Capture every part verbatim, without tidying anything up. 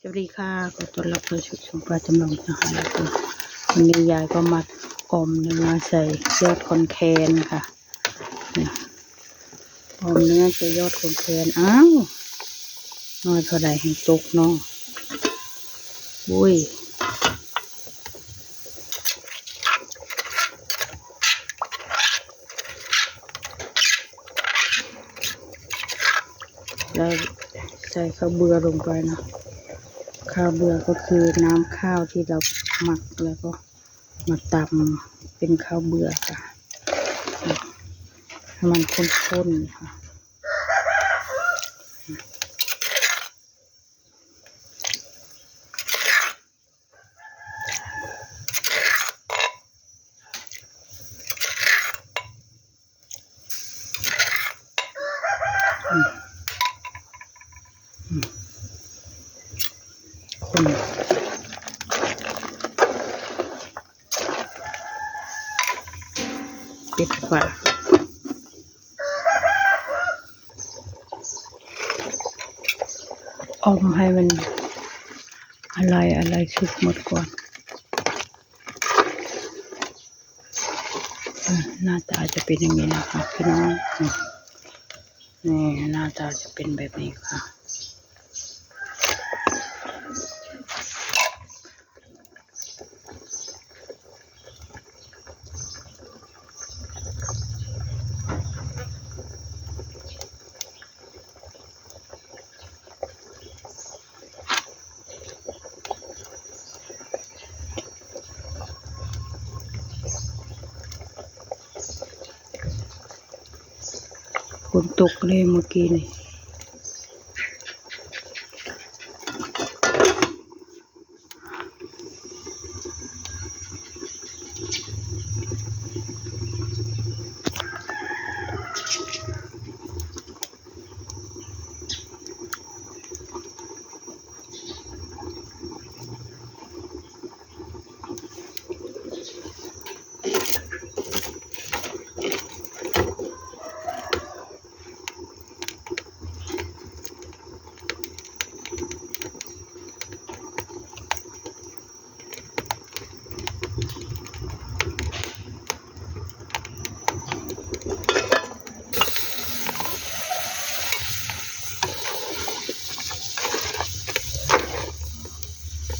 สวัสดีค่ะ ขอต้อนรับเข้าสู่ช่องป้าจำลองนะคะ แล้วก็วันนี้ยายก็มาออมเนื้อใส่ยอดคอนแคนค่ะ เนี่ย ออมเนื้อใส่ยอดคอนแคน อ้าว น้อยเท่าใดให้ตกเนาะ อุ้ย แล้วใส่ข้าวเบือลงไปนะ ข้าวเบือก็คือน้ำข้าวที่เราหมักแล้วก็มาตำเป็นข้าวเบือค่ะ ให้มันข้นๆค่ะ อืม อืม คน ปิดฝา อมให้มัน อะไรอะไรสุกหมดก่อน อ่ะ หน้าตาจะเป็นอย่างนี้นะคะพี่น้อง นี่ นี่ หน้าตาจะเป็นแบบนี้ค่ะ ฝนตกเลยเมื่อกี้นี่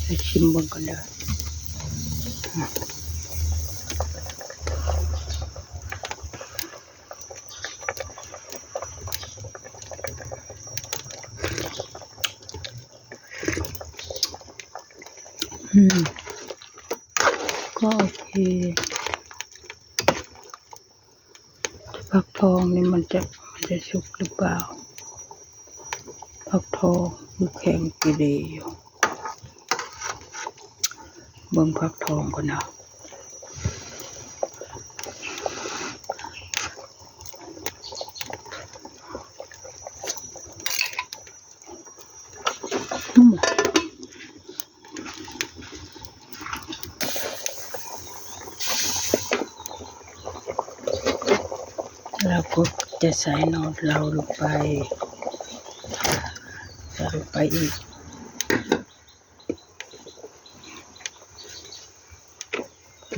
ให้ชิมเบิ่งก่อนเด้อ อ่ะ อืม ก็โอเค ผักทองนี่มันจะ มันจะสุกหรือเปล่า ผักทองคือแข็งเกเรอยู่ เบิ่งผักทองก่อนนะ อืม เราก็จะใส่หน่อเราลงไป ใส่ลงไปอีก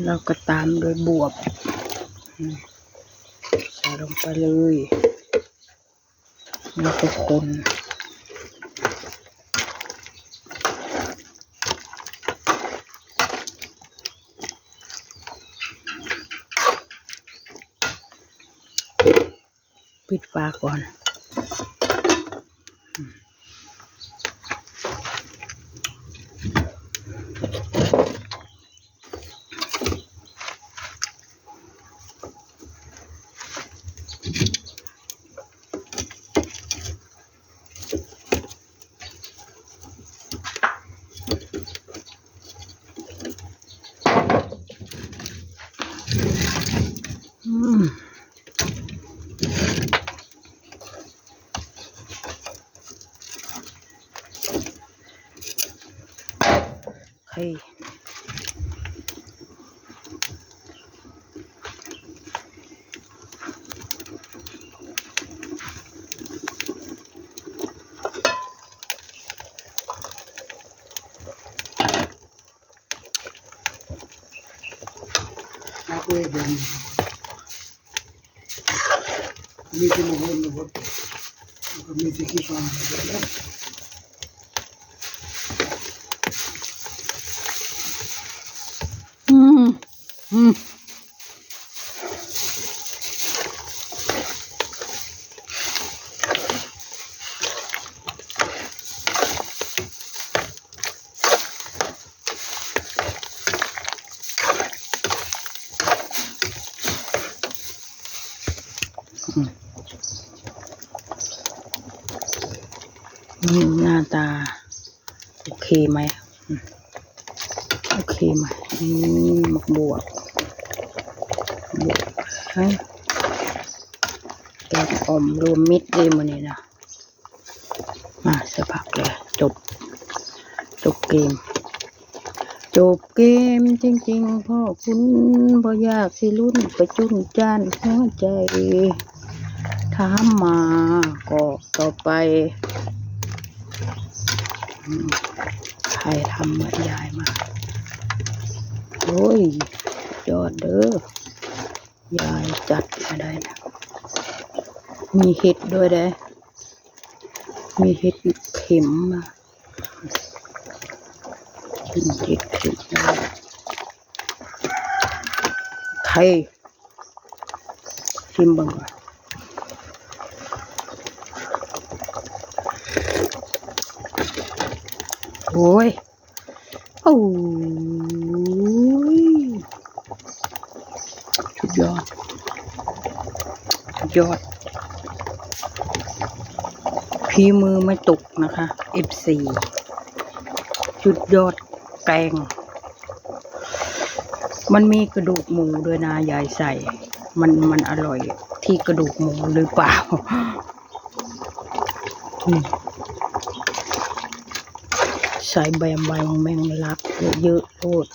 เราก็ตามด้วยบวบ อืม ใส่ลงไปเลย แล้วก็คน ปิดฝาก่อน อืม โอเค อื Ako eh, ganun. Gamitin mo, Lord, Lord. Gamitin kita. Mm. Mm.อืม นี่หน้าตา โอเคไหม อืม โอเคไหม นี่หมากบวบ บวบ ฮะ แกงอ่อมรวมมิตรเลยมื้อนี้นะ มา ใส่ผักเลย จบ จบเกม จบเกมจริงๆ พ่อคุณ บ่อยากสิลุ้น ไปจุ้นจ้านหัวใจ ถามมา ก็ต่อไป อืม ใครทำมายายมา โอ้ย ยอดเด้อ ยายจัดมาได้นะ มีเห็ดด้วยเด้ มีเห็ดเข็มมา มีเห็ดเข็มมา ไข่ ชิมเบิ่งก่อน โอ้ย โอ้ย สุดยอด สุดยอด ฝีมือแม่ตุ๊กนะคะ เอฟซี สุดยอดแกง มันมีกระดูกหมูด้วยนะ ยายใส่ มัน มันอร่อยที่กระดูกหมูหรือเปล่า อืม ใส่ใบ ใบแมงลักเยอะๆ โลด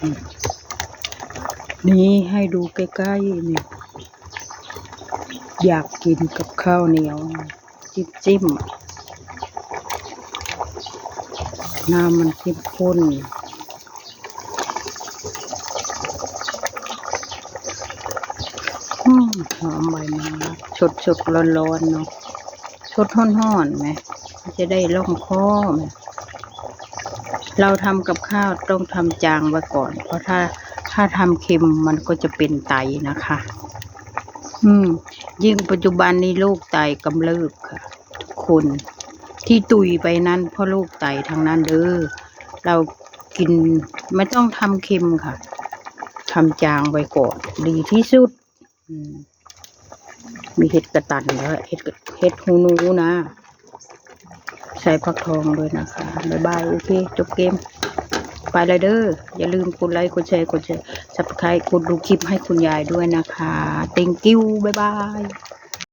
อืม นี่ให้ดูใกล้ๆ นี่ อยากกินกับข้าวเหนียว จิ้มๆ น้ำมันเข้มข้น อืม หอมใบแมงลัก สดๆ ร้อนๆ เนาะ สดฮ้อนๆ ไหม มันจะได้ล่องคอไหม เราทำกับข้าวต้องทำจางไว้ก่อน เพราะถ้า ถ้าทำเค็มมันก็จะเป็นไตนะคะ อืม ยิ่งปัจจุบันนี้โรคไตกำเริบค่ะ ทุกคน ที่ตุยไปนั้นเพราะโรคไตทั้งนั้นเด้อ เรากิน ไม่ต้องทำเค็มค่ะ ทำจางไว้ก่อน ดีที่สุด อืม มีเห็ดกระตันแล้ว เห็ด เห็ดหูหนูนะ ใส่ฟักทองด้วยนะคะ บ๊ายบาย โอเค จบเกม ไปแล้วเด้อ อย่าลืมกดไลค์ กดแชร์ กด Subscribe กดดูคลิปให้คุณยายด้วยนะคะ thank you บ๊ายบาย